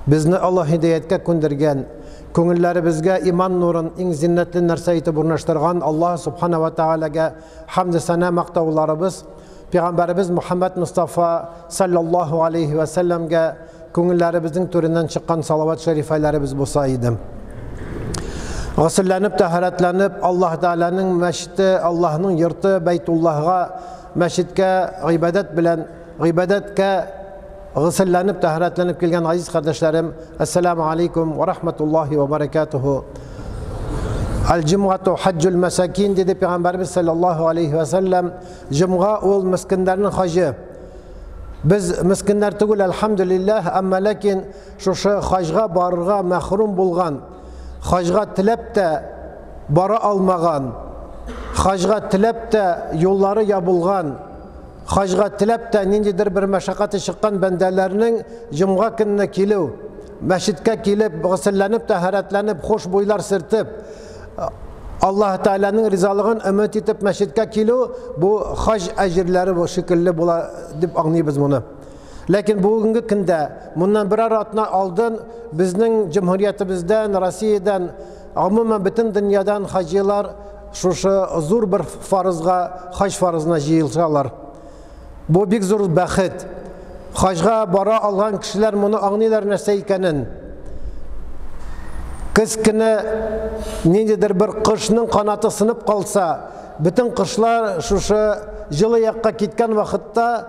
Безне Аллаһ һидаяткә күндергән, күңелләребезгә иман нурын иң зиннәтле нәрсә итеп урнаштырган Аллаһ Субхана ва Тәгаләгә хәмде-сәна мактауларыбыз, Пәйгамбәребез Мухаммад Мустафа саллаллаһу алейхи ва сәлләмгә күңелләребезнең түреннән чыккан салават шәрифәләребез булса иде. Госелләнеп, тәһарәтләнеп, Аллаһ Тәгаләнең мәчете, Аллаһның йорты Бәйтуллаһга, мәчеткә гыйбадәт белән, гыйбадәткә госелләнеп, тәһарәтләнеп килгән газиз кардәшләрем, ассаламу алейкум ва рахматуллахи ва баракатуху. Аль-җумгату хаҗҗул масакин диде Пәйгамбәрбез саллаллаһу алейхи ва саллям. Җомга ул мескеннәрнең хаҗы. Без мескеннәр түгел, әлхәмдүлилләһ, әмма ләкин шушы хаҗга барырга мәхрүм булган, хаҗга теләп тә бара алмаган, хаҗга теләп тә юллары ябылган, хаҗга теләп тә ниндидер бер мәшәкате чыккан бәндәләрнең җомга көнне килү, мәчеткә килеп, госелләнеп, тәһарәтләнеп, хушбуйлар сөртеп, Аллаһ Тәгаләнең ризалыгын өмет итеп мәчеткә килү бу хаҗ әҗерләре шикелле була дип аңлыйбыз моны. Ләкин бүгенге көндә моннан берәр атна алдын безнең җөмһүриятебездән, Россиядән, гомумән бөтен дөньядан хаҗилар шушы зур бер фарызга, хаҗ фарызына җыелсалар. Бу бик зур бәхет. Хаҗга бара алган кешеләр моны аңлыйлар нәрсә икәнен. Көз көне ниндидер бер кошның канаты сынып калса, бөтен кошлар шушы җылы якка киткән вакытта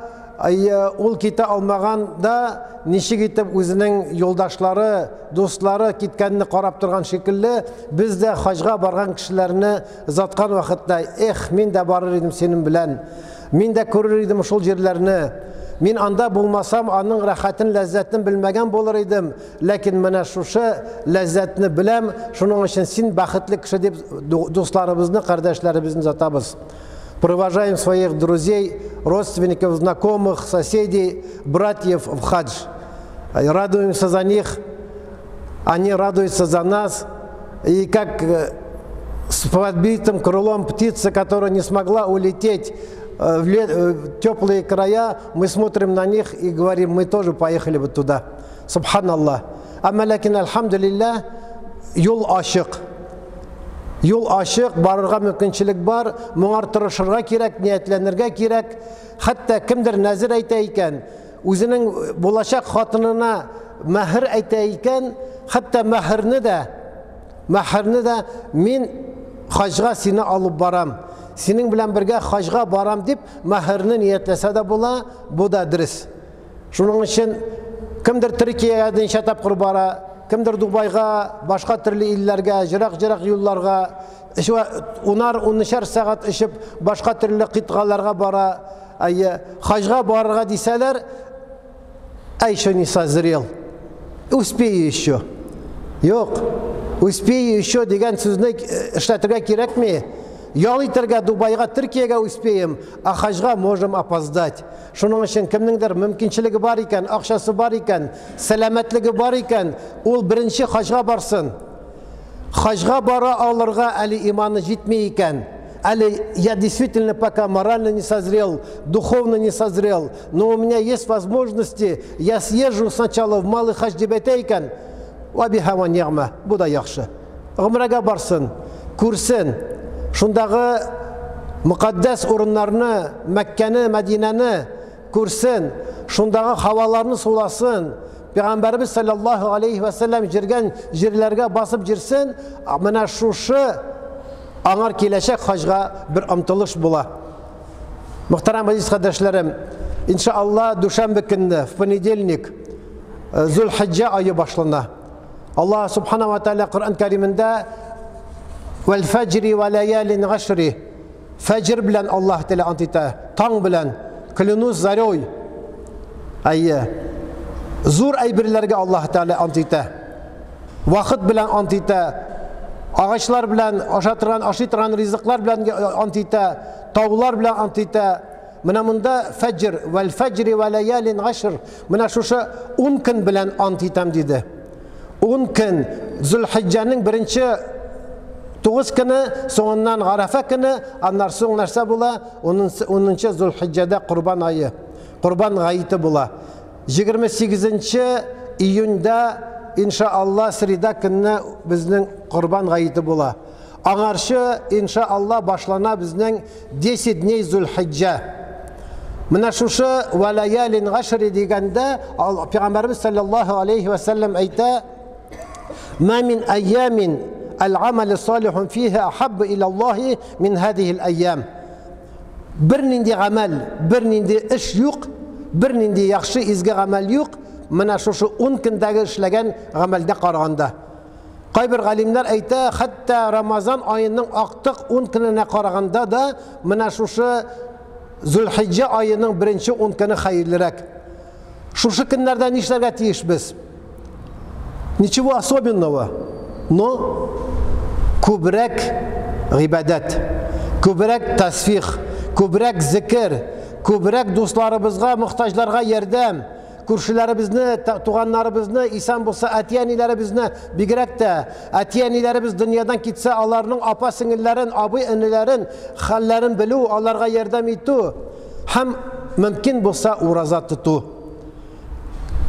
ул китә алмаган да ничек итеп үзенең юлдашлары, дуслары киткәнне карап торган шикелле, без дә хаҗга барган кешеләрне озаткан вакытта, эх, мин дә барыр идем синең белән. Мин дә күрер идем шул җирләрне. Мин анда булмасам, аның рәхәтен, ләззәтен белмәгән булыр идем. Ләкин менә шушы ләззәтне беләм, шуның өчен син бәхетле кеше дип дусларыбызны, кардәшләребезне озатабыз. Провожаем своих друзей, родственников, знакомых, соседей, братьев в хадж. Радуемся за них, они радуются за нас. И как с подбитым крылом птица, которая не смогла улететь в теплые края, мы смотрим на них и говорим, мы тоже поехали бы туда. Субханаллах. Әмма ләкин, әлхәмдүлилләһ, юл ачык. Юл ачык, барырга мөмкинчелек бар, моңар тырышырга кирәк, ниятләнергә кирәк. Хәтта кемдер нәзер әйтә икән, үзенең булачак хатынына мәһер әйтә икән, хәтта мәһерне дә, мәһерне дә мин хаҗга сине алып барам, синең белән бергә хаҗга барам дип мәһерне ниятләсә дә була, бу да дөрес. Шуның өчен кемдер Төркиягә ничә тапкыр бара, кемдер Дубайга, башка төрле илләргә, җырак-җырак юлларга, унар, унышар сәгать эчеп, башка төрле кыйтгаларга бара. Әйе, хаҗга барырга дисәләр, а еще не созрел. Успею еще. Юк, успею еще дигән сүзне эшләтергә кирәкми. Ял итәргә Дубайга, Төркиягә успеем, а хаҗга можем опоздать. Шуның өчен кемнеңдер мөмкинчелеге бар икән, акчасы бар икән, сәламәтлеге бар икән, ул беренче хаҗга барсын. Хаҗга бара алырга әле иманы җитми икән. Әле я действительно пока морально не созрел, духовно не созрел, но у меня есть возможности, я съезжу сначала в малый хадж дип әйтә икән, ва биха ва нигъма, бу да яхшы. Гомрәгә барсын, күрсен, шундагы мөкатдәс урыннарны, Мәккәне, Мәдинәне күрсен, шундагы һаваларны суласын, Пәйгамбәребез саллаллаһу алейхи ва саллям җиргән җирләргә басып җирсен, менә шушы аңар киләчәк хаҗга бер омтылыш була. Мөхтәрәм газиз кардәшләрем, иншалла дүшәмбе көнне, в понедельник, Зулхиҗҗә ае башлана. Аллаһ субхана ва тааля Коръән Кәримендә вәл фәҗри ва лаялин гашри фәҗр белән Аллаһ Тәгалә ант итә, таң белән, клянусь зарей. Әйе. Зур әйберләргә Аллаһ Тәгалә ант итә. Вакыт белән ант итә. Агачлар белән, аша торган, ашый торган ризыклар белән ант итә, таулар белән ант итә. Менә монда фәҗр, вәл фәҗри вә лаялин гашр. Менә шушы 10 көн белән ант итәм диде. 10 көн Зулхиҗҗәнең беренче 9 көне, соңыннан Гарәфә көне, аннан соң нәрсә була? 10 Зулхиҗҗәдә Корбан ае, Корбан гаете була. 28 июньдә, иншалла, среда көнне безнең Корбан гаете була. Аңарчы, иншалла, башлана безнең 10 дней Зулхиджа. Менә шушы валаялин гашри дигәндә, Пәйгамбәрбез саллаллаһу алейхи ва саллям әйтә: "Ма мин айямин аль-амалу салихун фиха ахаббу иля Аллаһи мин һадихил айям." Бернинди гамәл, бернинди эш юк, бернинди яхшы изге гамәл юк, менә шушы 10 көндәге эшләгән гамәлдә караганда. Кайбер галимнәр әйтә, хәтта Рамазан аеның актык 10 көненә караганда да менә шушы Зулхиҗҗә аеның беренче 10 көне хәерлерәк. Шушы көннәрдә нишләргә тиешбез? Ничего особенного, но күбрәк гыйбадәт, күбрәк тасфих, күбрәк зикер, күбрәк дусларыбызга, мохтаҗларга ярдәм, күршеләребезне, туганнарыбызны, исән булса әти-әниләребезне, бигрәк тә әти-әниләребез дөньядан китсә, аларның апа-сеңелләрен, абый-энеләрен хәлләрен белү, аларга ярдәм итү һәм мөмкин булса ураза тоту.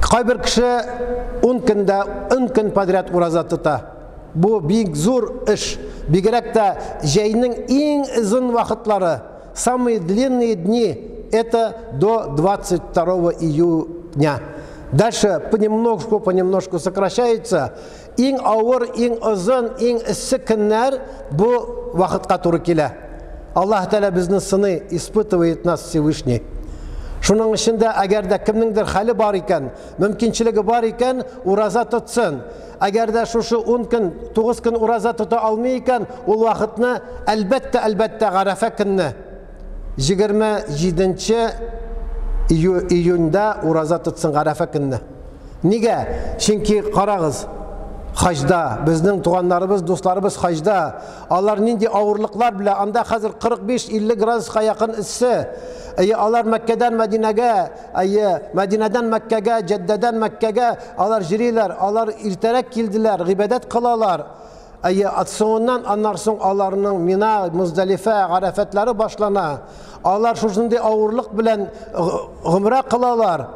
Кайбер кеше 10 көндә 10 көн подряд ураза тота. Бу бик зур эш. Бигрәк тә җәйнең иң озын вакытлары, самые длинные дни, это до 22 июня. Дальше понемножку, понемножку сокращается. Иң авыр, иң озын, иң эссе көннәр бу вакытка туры килә. Аллаһ Тәгалә безне сыный, испытывает нас Всевышний. Шуның өчен дә, әгәр дә кемнеңдер хәле бар икән, мөмкинчелеге бар икән, ураза тотсын. Әгәр дә шушы 10 көн, 9 көн ураза тота алмый икән, ул вакытны әлбәттә, әлбәттә, Гарәфә көнне 27 июньдә ураза тотсын, Гарәфә көнне. Нигә? Чөнки карагыз, хаҗда, безнең туганнарыбыз, дусларыбыз хаҗда, алар нинди авырлыклар белән, анда хәзер 45-50 градуска якын эссе. Әйе, алар Мәккәдән Мәдинәгә, әйе, Мәдинәдән Мәккәгә, Җәддәдән Мәккәгә алар йөриләр, алар иртәрәк килделәр, гыйбадәт кылалар. Әйе, соңыннан аннан соң аларның Мина, Муздалифә, Гарәфәтләре башлана. Алар шушындый авырлык белән гомрә кылалар.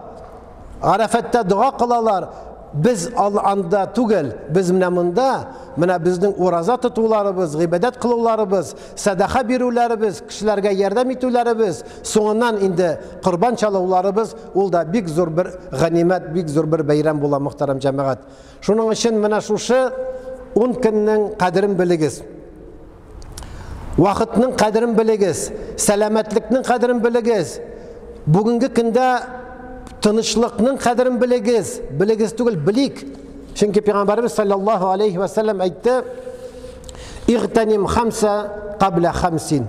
Гарәфәттә дога кылалар. Без анда түгел, без менә монда, менә безнең ураза тотуларыбыз, гыйбадәт кылуларыбыз, сәдака бирүләребез, кешеләргә ярдәм итүләребез, соңыннан инде корбан чалуларыбыз, ул да бик зур бер ганимәт, бик зур бер бәйрәм була, мөхтәрәм җәмәгать. Шуның өчен менә шушы 10 көннең кадерен белегез. Вакытның кадерен белегез, сәламәтлекнең кадерен белегез. Бүгенге көндә тынычлыкның кадерен белегез. Белегез түгел, белик. Чөнки Пәйгамбәребез саллаллаһу алейхи ва саллям әйтте: "Игътаним хамса кабла хамсин".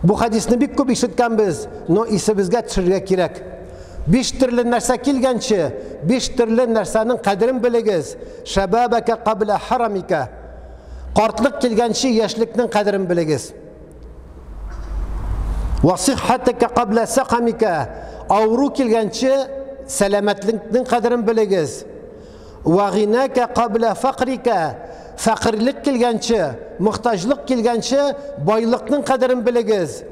Бу хадисне бик күп ишеткәнбез, но исебезгә төшерергә кирәк. Биш төрле нәрсә килгәнче, биш төрле нәрсәнең кадерен белегез. Шабабака кабла харамика. Картлык килгәнче яшьлекнең кадерен белегез. Ва сиххатака кабла сакамика. Авыру килгәнче сәламәтлекнең кадерен белегез. Ва гинака кабла факрика. Фәкыйрьлек килгәнче, мохтаҗлык килгәнче байлыкның кадерен белегез.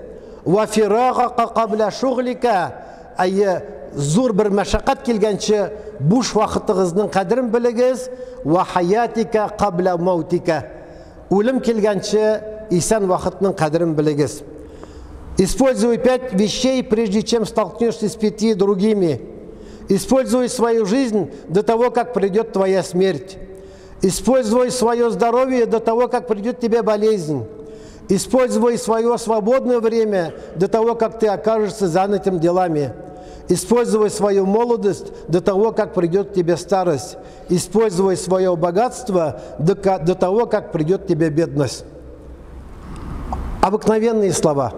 Ва фирагака кабла шуглика. Әйе, зур бер мәшәкать килгәнче буш вакытыгызның кадерен белегез. Ва хаятика кабла маутика. Үлем килгәнче исән вакытның кадерен белегез. Используй 5 вещей, прежде чем столкнешься с 5 другими. Используй свою жизнь до того, как придет твоя смерть. Используй свое здоровье до того, как придет тебе болезнь. Используй свое свободное время до того, как ты окажешься занятым делами. Используй свою молодость до того, как придет к тебе старость. Используй свое богатство до того, как придет к тебе бедность. Обыкновенные слова.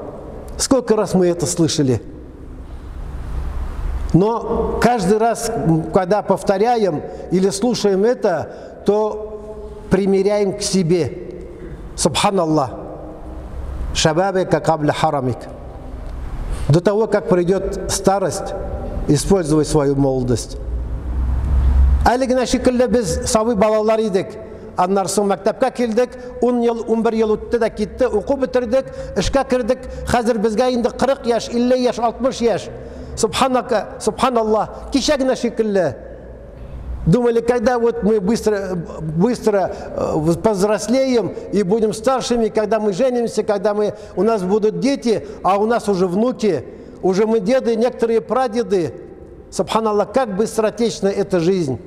Сколько раз мы это слышали? Но каждый раз, когда повторяем или слушаем это, то примеряем к себе. Субханаллах. Шабабика кабля харамик. До того, как придет старость, используй свою молодость. Әле генә шикелле без сабый балалар идек. Аннан соң мәктәпкә килдек, 10 ел, 11 ел үтте дә китте, уку бетердек, эшкә кердек. Хәзер безгә инде 40 яшь, 50 яшь, 60 яшь. Субханака, субханаллах, кичә генә шикелле. Думали, когда вот мы быстро, быстро повзрослеем и будем старшими, когда мы женимся, когда у нас будут дети, а у нас уже внуки, уже мы деды, некоторые прадеды. Субханаллах, как быстротечна эта жизнь.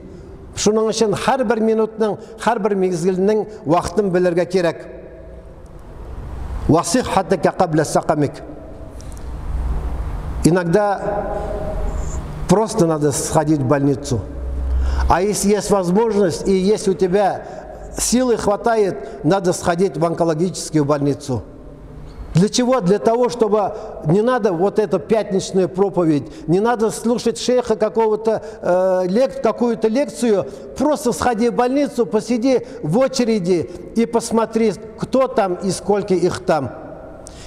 Шуның өчен һәрбер минутның, һәрбер мизгелнең вакытын белергә кирәк. وصحتك قبل سقمك. Иногда просто надо сходить в больницу. А если есть возможность и есть у тебя силы хватает, надо сходить в онкологическую больницу. Для чего? Для того, чтобы не надо вот эту пятничную проповедь, не надо слушать шейха какого-то, какую-то лекцию, просто сходи в больницу, посиди в очереди и посмотри, кто там и сколько их там.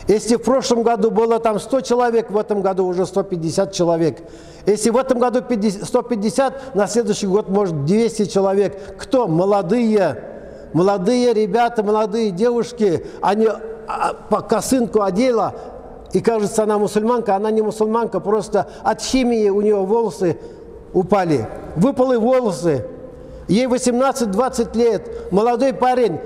Если в прошлом году было там 100 человек, в этом году уже 150 человек. Если в этом году 50, 150, на следующий год может 200 человек. Кто? Молодые. Молодые ребята, молодые девушки, они по косынку одела, и кажется, она мусульманка, она не мусульманка, просто от химии у нее волосы упали. Выпали волосы. Ей 18-20 лет. Молодой парень,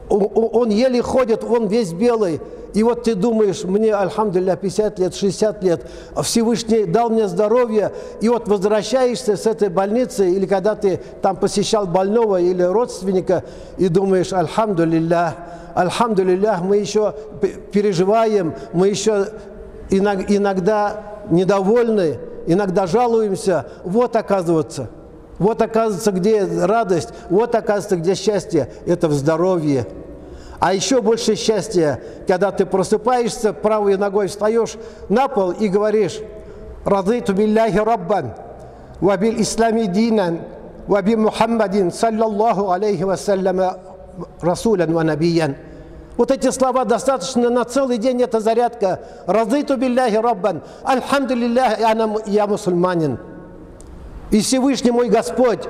он еле ходит, он весь белый. И вот ты думаешь, мне, альхамдулилля, 50 лет, 60 лет, Всевышний дал мне здоровье, и вот возвращаешься с этой больницы, или когда ты там посещал больного или родственника, и думаешь, альхамдулилля, альхамдулилля, мы еще переживаем, мы еще иногда недовольны, иногда жалуемся. Вот оказывается, где радость, вот оказывается, где счастье, это в здоровье. А еще больше счастья, когда ты просыпаешься, правой ногой встаешь на пол и говоришь: «رضيت بالله ربا، وبالإسلام دينا، وبمحمد صلى الله عليه وسلم رسولا ونبيا». Вот эти слова достаточно на целый день, это зарядка. رضيت بالله ربا، الحمد لله, я мусульманин. И Всевышний мой Господь,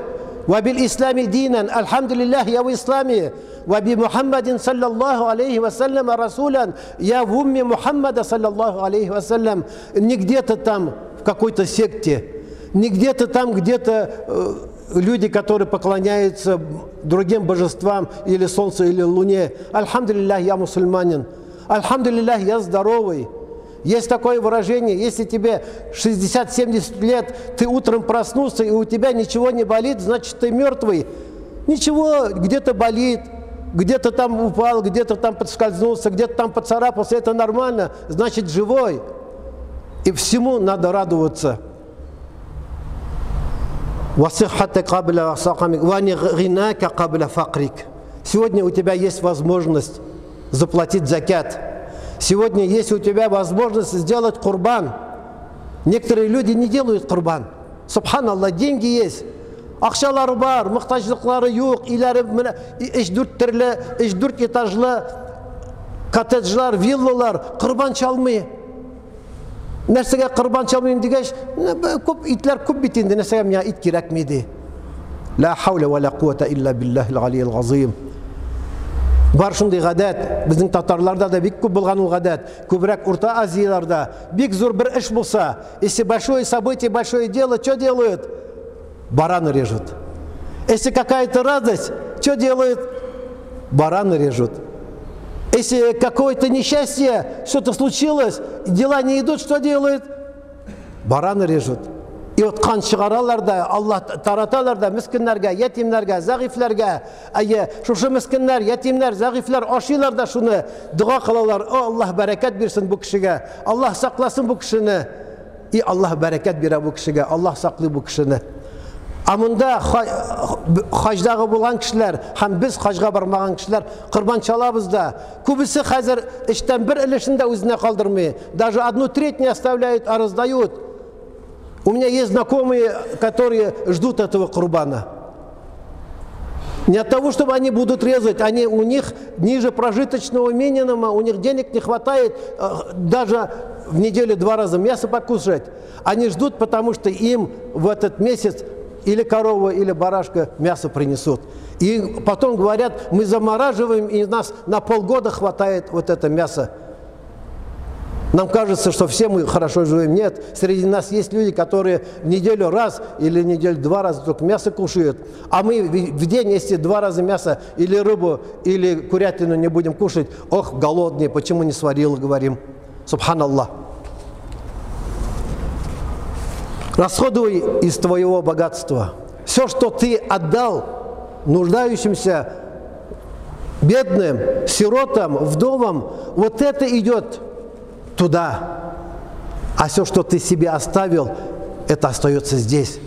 وبالإسلام دينا، الحمد لله, я в исламе, وبمحمد صلى الله عليه وسلم رسولا, я в умме Мухаммада, صلى الله عليه وسلم, не где-то там в какой-то секте, не где-то там, где-то люди, которые поклоняются другим божествам, или солнцу, или луне. الحمد لله, я мусульманин. الحمد لله, я здоровый. Есть такое выражение: если тебе 60-70 лет, ты утром проснулся, и у тебя ничего не болит, значит, ты мертвый. Ничего, где-то болит, где-то там упал, где-то там подскользнулся, где-то там поцарапался, это нормально, значит, живой. И всему надо радоваться. وصحتك قبل سقمك، وغناك قبل فقرك. Сегодня у тебя есть возможность заплатить закят. Сегодня есть у тебя возможность сделать курбан. Некоторые люди не делают курбан. سبحان الله, деньги есть. Акчалары бар, мохтаҗлыклары юк, өйләре менә өч-дүрт төрле, өч-дүрт этажлы коттеджлар, виллалар, корбан чалмый. Нәрсәгә корбан чалмыйм дигәч, күп итләр күп бит инде, нәрсәгә миңа ит кирәкми ди. لا حول ولا قوة إلا بالله العلي العظيم. Бар шундый гадәт, безнең татарларда да бик күп булган ул гадәт, күбрәк Урта Азияларда. Бик зур бер эш булса, если большое событие, большое дело, что делают? Бараны режут. Если какая-то радость, что делают? Бараны режут. Если какое-то несчастье, что-то случилось, дела не идут, что делают? Бараны режут. И вот кан чыгаралар да, Аллаһ тараталар да мескеннәргә, ятимнәргә, зәгыйфьләргә. Әйе, шушы мескеннәр, ятимнәр, зәгыйфьләр ашыйлар да шуны дога кылалар. О, Аллаһ бәрәкәт бирсен бу кешегә. Аллаһ сакласын бу кешене. И Аллаһ бәрәкәт бирә бу кешегә. Аллаһ саклый бу кешене. Ә монда хаҗдагы булган кешеләр һәм без хаҗга бармаган кешеләр корбан чалабыз да. Күбесе хәзер өчтән бер өлешен дә үзенә калдырмый. Даже одну треть не оставляют, а раздают. У меня есть знакомые, которые ждут этого курбана. Не от того, чтобы они будут резать, они, у них ниже прожиточного минимума, у них денег не хватает даже в неделю два раза мясо покушать. Они ждут, потому что им в этот месяц или корова, или барашка мясо принесут. И потом говорят, мы замораживаем, и нас на полгода хватает вот это мясо. Нам кажется, что все мы хорошо живем. Нет, среди нас есть люди, которые в неделю раз или неделю два раза только мясо кушают. А мы в день, если два раза мясо или рыбу, или курятину не будем кушать, ох, голодные, почему не сварил, говорим. Субханаллах. Расходуй из твоего богатства. Все, что ты отдал нуждающимся, бедным, сиротам, вдовам, вот это идет туда. А все, что ты себе оставил, это остается здесь.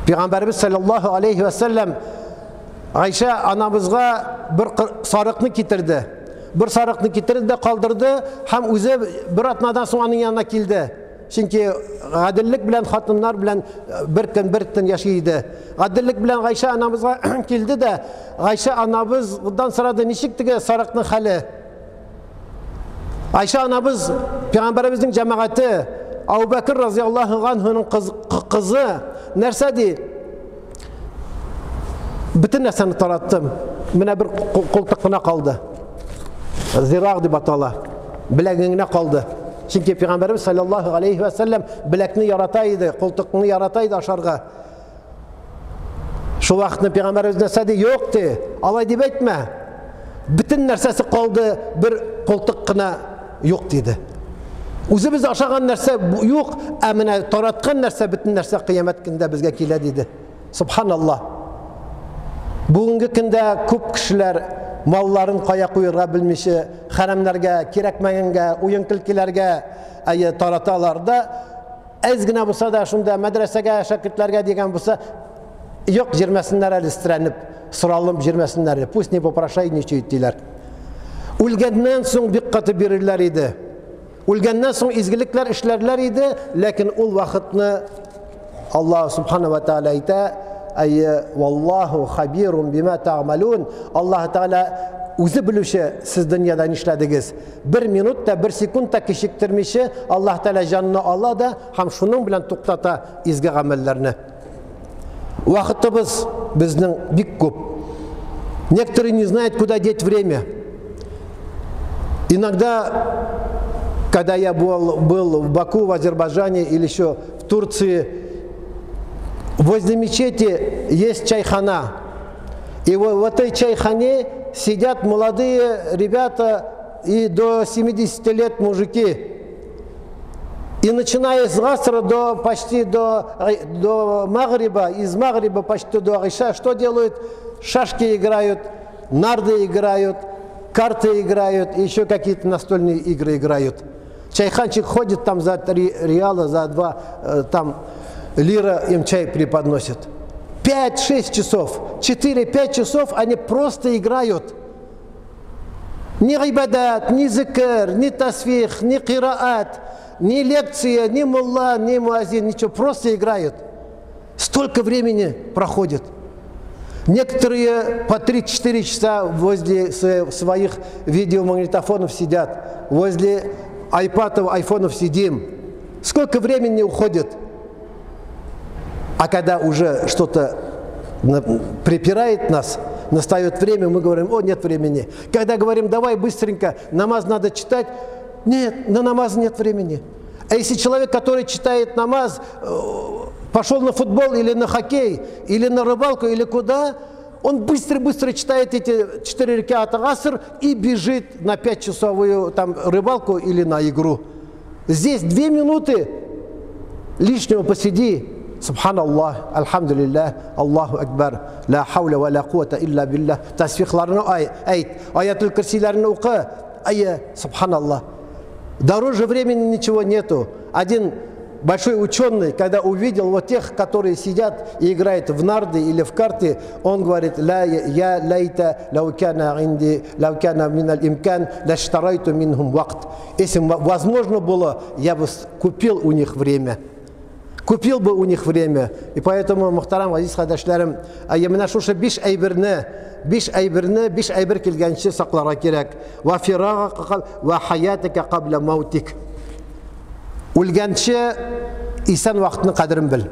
Пәйгамбәребез саллаллаһу алейхи вәсәлләм Айша анабызга бер сарыкны китерде. Бер сарыкны китерде дә калдырды һәм үзе бер атнадан соң аның янына килде. Чөнки гаделлек белән хатыннар белән бер көн бер төн яши иде. Гаделлек белән Айша анабызга килде дә, Айша анабыздан сорады, ничек теге сарыкның хәле? Айша анабыз пәйгамбәребезнең җәмәгате Абу Бәкр разияллаһу анһуның кызы нәрсә ди? Бөтен нәрсәне тараттым. Менә бер култык кына калды. Зираг дип атала. Беләгең генә калды. Чөнки пәйгамбәребез саллаллаһу алейхи ва саллям беләкне ярата иде, култыкны ярата иде ашарга. Шул вакытны пәйгамбәребез нәрсә ди? Юк ди. Алай дип әйтмә. Бөтен нәрсәсе калды, бер култык кына юк диде. Үзебез ашаган нәрсә юк, ә менә тараткан нәрсә бөтен нәрсә кыямәт көндә безгә килә диде. Субханаллах. Бүгенге көндә күп кешеләр малларын кая куярга белмичә, хәрамнарга, кирәкмәгәнгә, уен-көлкеләргә әйе тараталар да, әз генә булса да шунда мәдрәсәгә, шәкертләргә дигән булса, юк, җирмәсеннәр әле стрәнеп, соралып җирмәсеннәр әле. Пусть не попрошайничают диләр. Үлгәннән соң бик каты бирерләр иде. Үлгәннән соң изгелекләр эшләрләр иде, ләкин ул вакытны Аллаһ субхана ва тааля әйтә, әйе, валлаһу хабирун бима та'малун. Аллаһ Тааля үзе белүче, сез дөньяда нишләдегез. Бер минут та, бер секунд та кичектермичә Аллаһ Тааля җанны ала да һәм шуның белән туктата изге гамәлләрне. Вакытыбыз безнең бик күп. Некоторые не знают, куда деть время. Иногда, когда я был в Баку, в Азербайджане или еще в Турции, возле мечети есть чайхана. И в этой чайхане сидят молодые ребята и до 70 лет мужики. И начиная с Гасра до, почти до Магриба, из Магриба почти до Иша, что делают? Шашки играют, нарды играют, карты играют, еще какие-то настольные игры играют. Чайханчик ходит там за 3 реала, за 2 там, лира им чай преподносит. 5-6 часов, 4-5 часов они просто играют. Ни гибадат, ни зикр, ни тасвих, ни кираат, ни лекция, ни мулла, ни муазин, ничего, просто играют. Столько времени проходит. Некоторые по 3-4 часа возле своих видеомагнитофонов сидят, возле айпадов, айфонов сидим. Сколько времени уходит? А когда уже что-то припирает нас, настает время, мы говорим, о, нет времени. Когда говорим, давай быстренько, намаз надо читать, нет, на намаз нет времени. А если человек, который читает намаз, пошел на футбол или на хоккей, или на рыбалку, или куда, он быстро-быстро читает эти 4 ракеата аср и бежит на 5-часовую там рыбалку или на игру. Здесь 2 минуты лишнего посиди. Субханаллах, альхамдулиллах, Аллаху акбар, ла хауля ва ла куата илля биллах. Тасбихларны әйт, аятул курсиләрне укы. Ая, субханаллах. Дороже времени ничего нету. Один большой ученый, когда увидел вот тех, которые сидят и играют в нарды или в карты, он говорит: «Ла я лайта лау кана инди лау кана минал имкан лаштарайту минхум вакт». Если возможно было, я бы купил у них время. Купил бы у них время. И поэтому, мөхтәрәм газиз кардәшләрем, менә шушы биш әйберне, биш әйберне, биш әйбер килгәнче сакларга кирәк. Ва фирагака ва хаятака кабла маутик. Үлгәнче исән вакытның кадерен бел.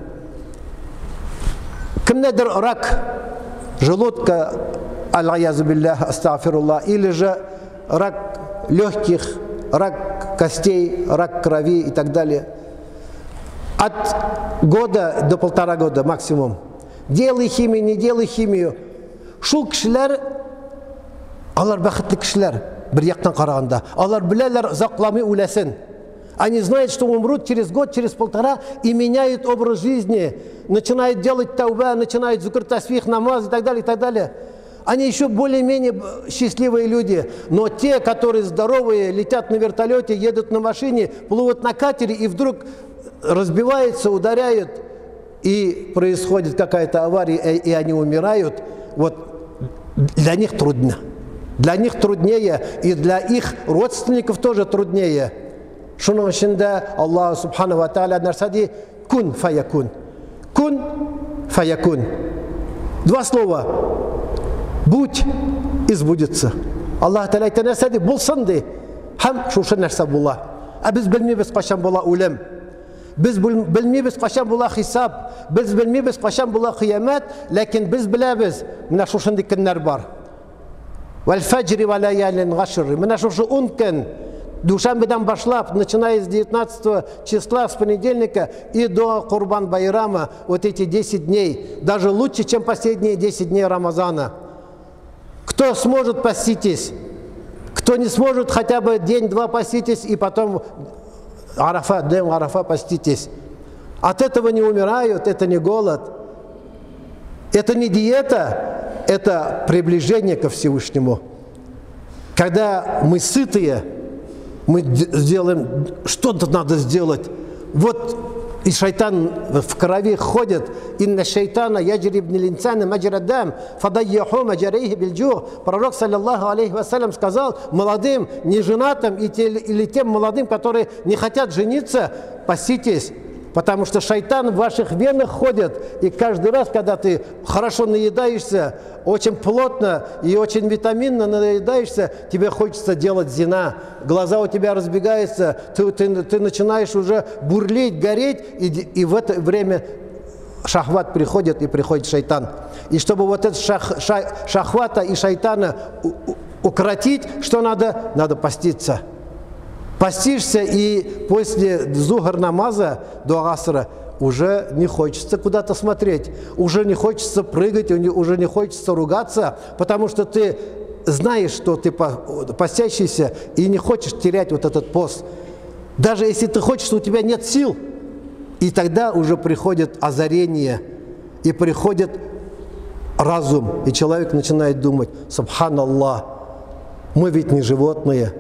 Кемнедер рак желудка, аль-аязу биллах, астагфируллах, или же рак легких, рак Рак костей, рак крови и так далее. От года до 1,5 года максимум. Делай химию, не делай химию. Шул кешеләр, алар бәхетле кешеләр, бер яктан караганда. Алар беләләр озакламый үләсен. Они знают, что умрут через год, через 1,5 и меняют образ жизни. Начинают делать тауба, начинают зикр, тасбих, намаз и так далее, и так далее. Они еще более-менее счастливые люди. Но те, которые здоровые, летят на вертолете, едут на машине, плывут на катере и вдруг разбиваются, ударяют, и происходит какая-то авария, и они умирают. Вот для них трудно. Для них труднее, и для их родственников тоже труднее. Шуның өчен дә Аллаһ субхана ва тааля нәрсә ди? Кун фаякун. Кун фаякун. Два слова. Будь и сбудется. Аллаһ Тәгалә әйтә нәрсә ди? Булсын ди. Һәм шушы нәрсә була. Ә без белмибез кайчан була үлем. Без белмибез кайчан була хисап. Без белмибез кайчан була кыямәт, ләкин без беләбез, менә шушындый көннәр бар. Вәл фәҗри вә ләялин гашр. Менә шушы 10 көн Душанбедан башлап, начиная с 19 числа, с понедельника и до Курбан-Байрама, вот эти 10 дней, даже лучше, чем последние 10 дней Рамазана. Кто сможет, поститесь. Кто не сможет, хотя бы день-два поститесь, и потом Арафа, днем Арафа поститесь. От этого не умирают, это не голод, это не диета, это приближение ко Всевышнему. Когда мы сытые, мы сделаем, что-то надо сделать. Вот и шайтан в крови ходит. Инна шайтана яджри ибн линсана маджра дам, фадайяху маджарейхи бильджу. Пророк, саллаллаху алейхи вассалям, сказал молодым, неженатым или тем молодым, которые не хотят жениться, паситесь. Потому что шайтан в ваших венах ходит, и каждый раз, когда ты хорошо наедаешься, очень плотно и очень витаминно наедаешься, тебе хочется делать зина. Глаза у тебя разбегаются, ты начинаешь уже бурлить, гореть, и в это время шахват приходит, и приходит шайтан. И чтобы вот этот шахвата и шайтана укротить, что надо? Надо поститься. Постишься, и после зухр намаза до асра уже не хочется куда-то смотреть, уже не хочется прыгать, уже не хочется ругаться, потому что ты знаешь, что ты постящийся, и не хочешь терять вот этот пост. Даже если ты хочешь, у тебя нет сил, и тогда уже приходит озарение, и приходит разум, и человек начинает думать: субханаллах, мы ведь не животные.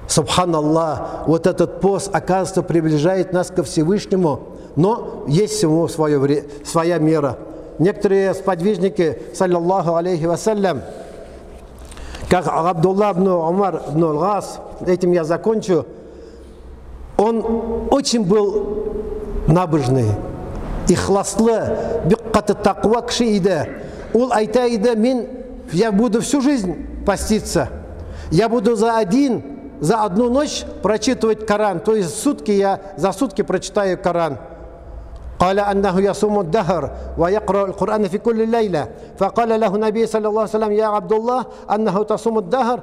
Субханаллах, вот этот пост, оказывается, приближает нас ко Всевышнему, но есть всему своя мера. Некоторые сподвижники, саллаллаху алейхи вассалям, как Абдулла ибн Умар ибн аль-Гас, этим я закончу, он очень был набожный, ихласлы, биккаты таква кши иде. Ул айта иде, мин, я буду всю жизнь поститься, я буду за одну ночь прочитывать Коран, то есть сутки я за сутки прочитаю Коран. قال أنه يصوم الدهر ويقرأ القرآن في كل ليلة. فقال له النبي صلى الله عليه وسلم: يا عبد الله أنه تصوم الدهر.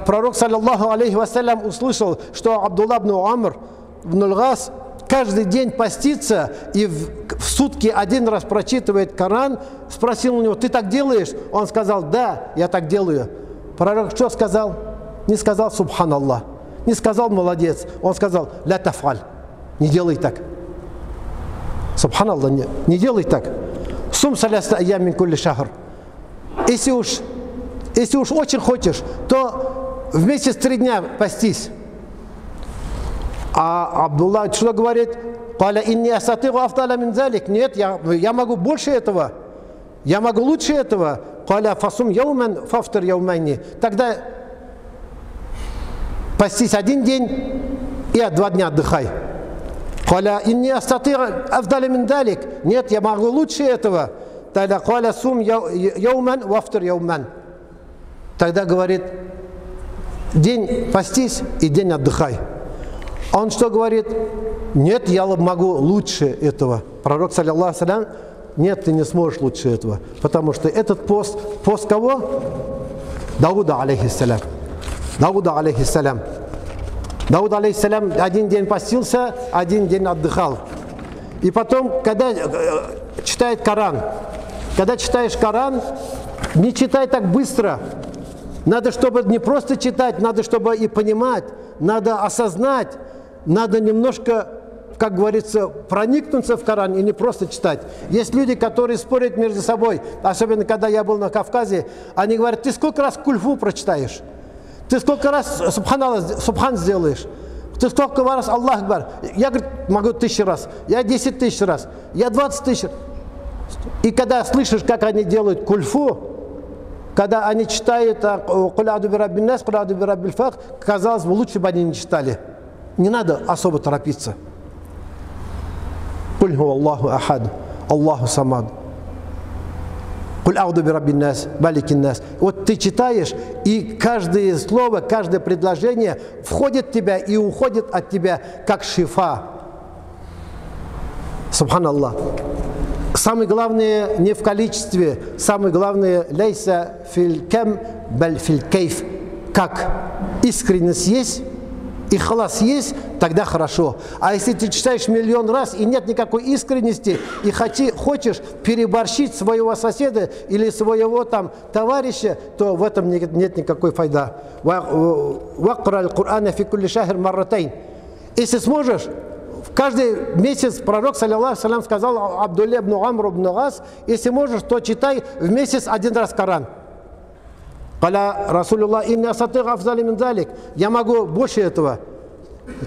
Пророк, саллаллаху алейхи вассалям, услышал, что Абдулла ибн Умар ибн аль-Гас каждый день постится и в сутки один раз прочитывает Коран. Спросил у него: ты так делаешь? Он сказал: да, я так делаю. Пророк что сказал? Не сказал субханаллах, не сказал молодец, он сказал ля тафаль, не делай так. Субханаллах, не делай так. Сум саляста айям мин кулли шахр. Если уж очень хочешь, то в месяц 3 дня постись. А Абдулла что говорит? Каля инни астатигу афдаля мин залик. Нет, я могу больше этого, я могу лучше этого. Каля фасум яуман фафтир яумайни. Тогда постись один день и 2 дня отдыхай. Каля инни астатигу афдаля мин залик. Нет, я могу лучше этого. Тогда каля сум яуман вафтир яуман. Тогда говорит, день постись и день отдыхай. Он что говорит? Нет, я могу лучше этого. Пророк, саллаллаху алейхи ва саллям, нет, ты не сможешь лучше этого. Потому что этот пост, пост кого? Дауда, алейхиссалям. Дауда, алейхиссалям. Дауд, алейхиссалям, один день постился, один день отдыхал. И потом, когда читает Коран, когда читаешь Коран, не читай так быстро. Надо, чтобы не просто читать, надо, чтобы и понимать, надо осознать, надо немножко, как говорится, проникнуться в Коран и не просто читать. Есть люди, которые спорят между собой, особенно когда я был на Кавказе, они говорят, ты сколько раз кульфу прочитаешь? Ты сколько раз субхан сделаешь? Ты сколько раз Аллах Акбар? Я, говорит, могу 1000 раз, я 10 тысяч раз, я 20 тысяч. И когда слышишь, как они делают кульфу, когда они читают «Куль а'уду би раббин нас, куль а'уду би раббил фалак», казалось бы, лучше бы они не читали. Не надо особо торопиться. «Куль ху Аллаху ахад, Аллаху самад». «Куль а'уду би раббин нас, маликин нас». Вот ты читаешь, и каждое слово, каждое предложение входит в тебя и уходит от тебя, как шифа. Субханаллах. Самое главное не в количестве, самое главное лейса фил кам, баль фил кейф. Как искренность есть, ихлас есть, тогда хорошо. А если ты читаешь миллион раз и нет никакой искренности, и хочешь переборщить своего соседа или своего там товарища, то в этом нет никакой файда. Если сможешь, в каждый месяц пророк, саллиллаху алейхи ва саллям, сказал Абдулле ибн Амру ибн Ас, если можешь, то читай в месяц один раз Коран. Каля Расулуллах, инна асатых афзали мин залик. Я могу больше этого.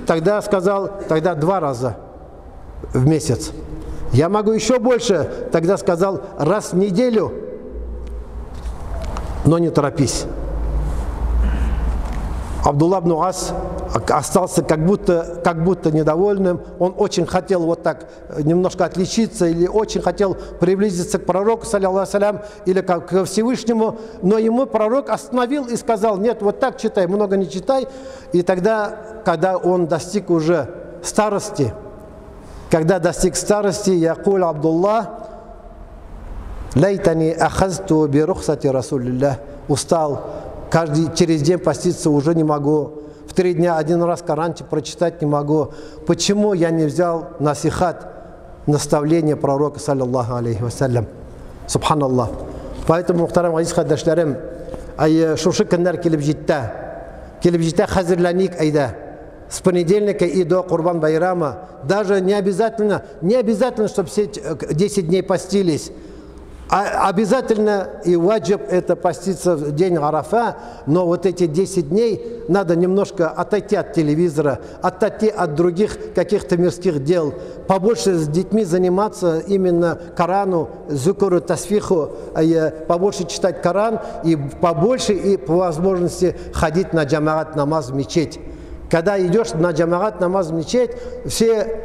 Тогда сказал, тогда 2 раза в месяц. Я могу еще больше. Тогда сказал, раз в неделю. Но не торопись. Абдулла ибн Ас остался как будто недовольным. Он очень хотел вот так немножко отличиться или очень хотел приблизиться к пророку, саллиллаху алейхи ва саллям, или к Всевышнему. Но ему пророк остановил и сказал, нет, вот так читай, много не читай. И тогда, когда он достиг уже старости, якуль Абдулла, лайтани ахазту би рухсати расулиллах, устал. Каждый через день поститься уже не могу. В 3 дня один раз Коран прочитать не могу. Почему я не взял насихат, наставление пророка, саллиллаху алейхи вассалям? Субханаллах. Поэтому, мухтарам азиз кардәшләрем, шушы көннәр килеп җитте. Килеп җитте, хәзерләник әйдә. С понедельника и до Курбан Байрама. Даже не обязательно, чтобы все 10 дней постились. Обязательно и ваджиб это поститься в день Арафа, но вот эти 10 дней надо немножко отойти от телевизора, отойти от других каких-то мирских дел, побольше с детьми заниматься именно Корану, зукру, тасфиху, побольше читать Коран и побольше и по возможности ходить на джамаат намаз в мечеть. Когда идешь на джамаат намаз в мечеть, все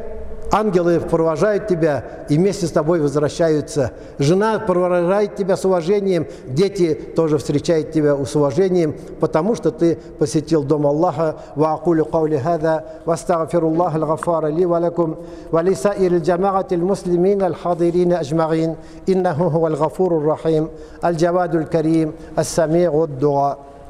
ангелы провожают тебя и вместе с тобой возвращаются. Жена провожает тебя с уважением, дети тоже встречают тебя с уважением, потому что ты посетил дом Аллаха. Ва акулю каули хада, ва астагфируллаха аль-гаффара ли ва лакум, ва ли саирил джамаатил муслимин аль-хадирин аджмаин, иннаху хуал гафурур рахим, аль-джавадул карим, ас-сами'уд дуа.